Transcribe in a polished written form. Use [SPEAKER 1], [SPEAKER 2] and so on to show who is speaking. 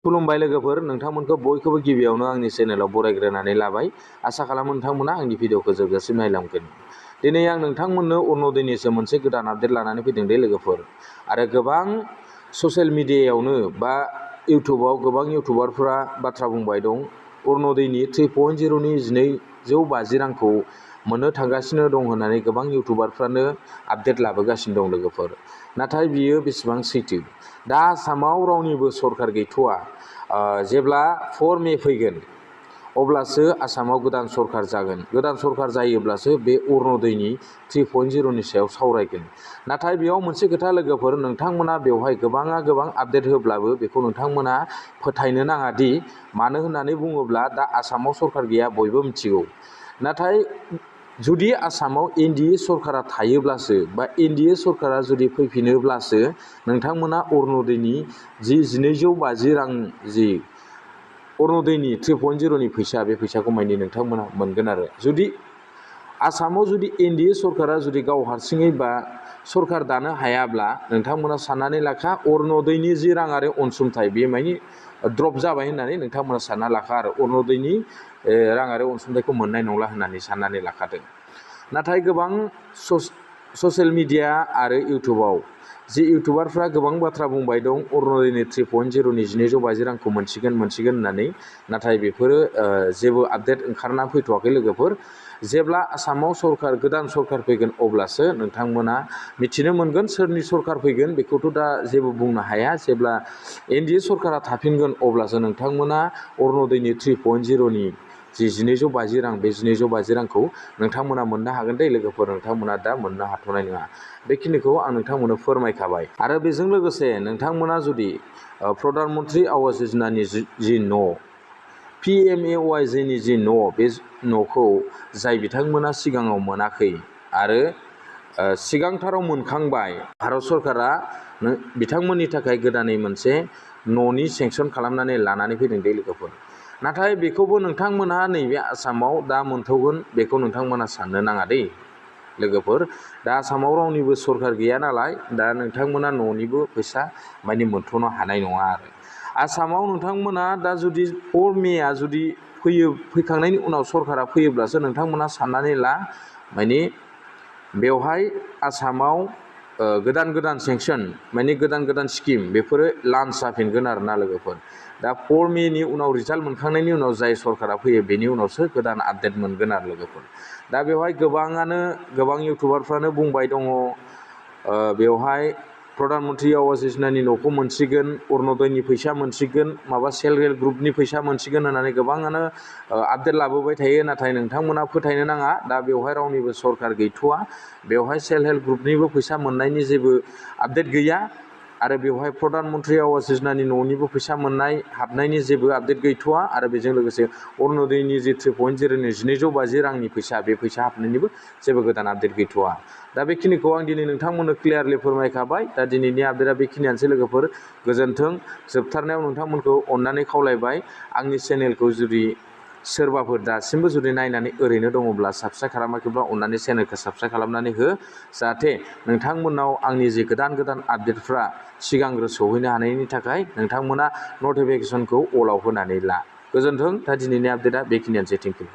[SPEAKER 1] खुलुमबाय लोगोफोर, नोंथांमोनखौ बयखौबो गिबियावनो आंनि चेनेलाव बरायग्रोनानै लाबाय। आसा खालामो नोंथांमोना आंनि भिडिअखौ जोबजासिम नायलांगोन। दिनै आं नोंथांमोननो अरुण'दयनिसो मोनसे गोदान आपडेट लानानै फैदों दे लोगोफोर। आरो गोबां ससियेल मिडियायावनो बा इउटुबाव गोबां इउटुबारफोरा बाथ्रा बुंबाय दं अरुण'दयनि 3.0नि 1250 रांखौ मोननो थांगासिनो दं होननानै गोबां इउटुबारफ्रानो आपडेट लाबोगासिनो दं लोगोफोर। नाथाय बियो बेसेबां सैथो? दा आसामाव रावनिबो सरखार गैथ'वा। जेब्ला 4 मे फैगोन अब्लासो आसामाव गोदान सरखार जागोन। गोदान सरखार जायोब्लासो बे अरुण'दयनि 3.0नि सायाव सावरायगोन। नाथाय बेयाव मोनसे खोथा लोगोफोर, नोंथांमोना बेवहाय गोबां आपडेट होब्लाबो बेखौ नोंथांमोना फोथायनो नाङा दि, मानो होननानै बुङोब्ला दा आसामाव सरखार गैया बयबो मिथिगौ। नाथाय जुदि आसामाव NDA सरकारा थायोब्लासो बा NDA सरकारा जुदि फैफिनोब्लासो नोंथांमोना अरुण'दयनि जि 1250 रां जि अरुण'दयनि 3.0नि फैसा, बे फैसाखौ मानि नोंथांमोना मोनगोन। आरो जुदि आसामाव जुदि NDA सरकारा जुदि गाव हारसिङै बा सरकार दानो हायाब्ला नोंथांमोना साननानै लाखा अरुण'दयनि जि राङारि अनसुंथाइ बे मानि द्रप जाबाय होननानै नोंथांमोना सानना लाखा। आरो अरुण'दयनि राङारि अनसुंथाइखौ मोननाय नंला होननानै साननानै लाखादों। नाथाय गोबां ससियेल मिडिया आरो इउटुबाव जि इउटुबारफ्रा गोबां बाथ्रा बुंबाय दं अरुण'दयनि 3.0नि 1250 रांखौ मोनसिगोन होननानै। नाथाय बेफोरो जेबो आपडेट ओंखारना फैथ'वाखै लोगोफोर। जेब्ला आसामाव गोदान सरखार फैगोन अब्लासो नोंथांमोना मिथिनो मोनगोन सोरनि सरखार फैगोन। बेखौथ' दा जेबो बुंनो हाया। जेब्ला NDA सरकारा थाफिनगोन अब्लासो नोंथांमोना अरुण'दयनि 3.0नि जि 1250 रां, बे 1250 रांखौ नोंथांमोना मोननो हागोन दे लोगोफोर। नोंथांमोना दा मोननो हाथ'नाय नङा। बेखिनिखौ आं नोंथांमोननो फोरमायखाबाय। आरो बेजों लोगोसे नोंथांमोना जुदि प्रधान मन्त्रि आवास योजनानि जि न' PMAYGनि जि न', बे न'खौ जाय बिथांमोना सिगाङाव मोनाखै आरो सिगांथाराव मोनखांबाय, भारत सरकारा बिथांमोननि थाखाय गोदानै मोनसे न'नि सेंसन खालामनानै लानानै फैदों दे लोगोफोर। नाथाय बेखौबो नोंथांमोना नैबे आसामाव दा मोनथ'गोन बेखौ नोंथांमोना साननो नाङा दे लोगोफोर। दा आसामाव रावनिबो सरखार गैया नालाय, दा नोंथांमोना न'निबो फैसा मानि मोनथ'नो हानाय नङा। आरो आसामाव नोंथांमोना दा जुदि 4 मेआ जुदि फैखांनायनि उनाव सरकारा फैयोब्लासो नोंथांमोना साननानै ला मानि बेवहाय आसामाव गोदान सेंसन मानि गोदान स्किम बेफोरो लान्स जाफिनगोन आरोना लोगोफोर। दा 4 मेनि उनाव रिजाल्ट मोनखांनायनि उनाव जाय सरकारा फैयो बेनि उनावसो गोदान आपडेट मोनगोन आरो लोगोफोर। दा बेवहाय गोबां इउटुबारफ्रानो बुंबाय दङ बेवहाय प्रधान मन्त्रि आवास योजनानि न'खौ मोनसिगोन, अरुण'दयनि फैसा मोनसिगोन, माबा सेल्फ हेल्प ग्रुपनि फैसा मोनसिगोन होननानै गोबाङानो आपडेट लाबोबाय थायो। नाथाय नोंथांमोना फोथायनो नाङा, दा बेवहाय रावनिबो सरखार गैथ'वा। बेवहाय सेल्फ हेल्प ग्रुपनिबो फैसा मोननायनि जेबो आपडेट गैया। आरो बेवहाय प्रधान मन्त्रि आवास योजनानि न'निबो फैसा हाबनायनि जेबो आपडेट गैथ'वा। आरो बेजों लोगोसे अरुण'दयनि जि 3.0नि 1250 रांनि फैसा, बे फैसा हाबनायनिबो जेबो गोदान आपडेट गैथ'वा। दा बेखिनिखौ आं दिनै नोंथांमोननो क्लियारलि फोरमायखाबाय। दा दिनैनि आपडेटआ बेखिनियानोसै लोगोफोर। गोजोन्थों। जोबथारनायाव नोंथांमोनखौ अननानै खावलायबाय, आंनि चेनेलखौ जुदि सोरबाफोर दासिमबो जुदि नायनानै ओरैनो दङब्ला साबस्क्राइब खालामाखैब्ला अननानै चेनेलखौ साबस्क्राइब खालामनानै हो, जाहाथे नोंथांमोननाव आंनि जे गोदान आपडेटफ्रा सिगांग्रो सौहैनो हानायनि थाखाय नोंथांमोना नटिफिकेसनखौ अलाव होनानै ला। गोजोन्थों। दा दिनैनि आपडेटआ बेखिनियानोसै। Thank you.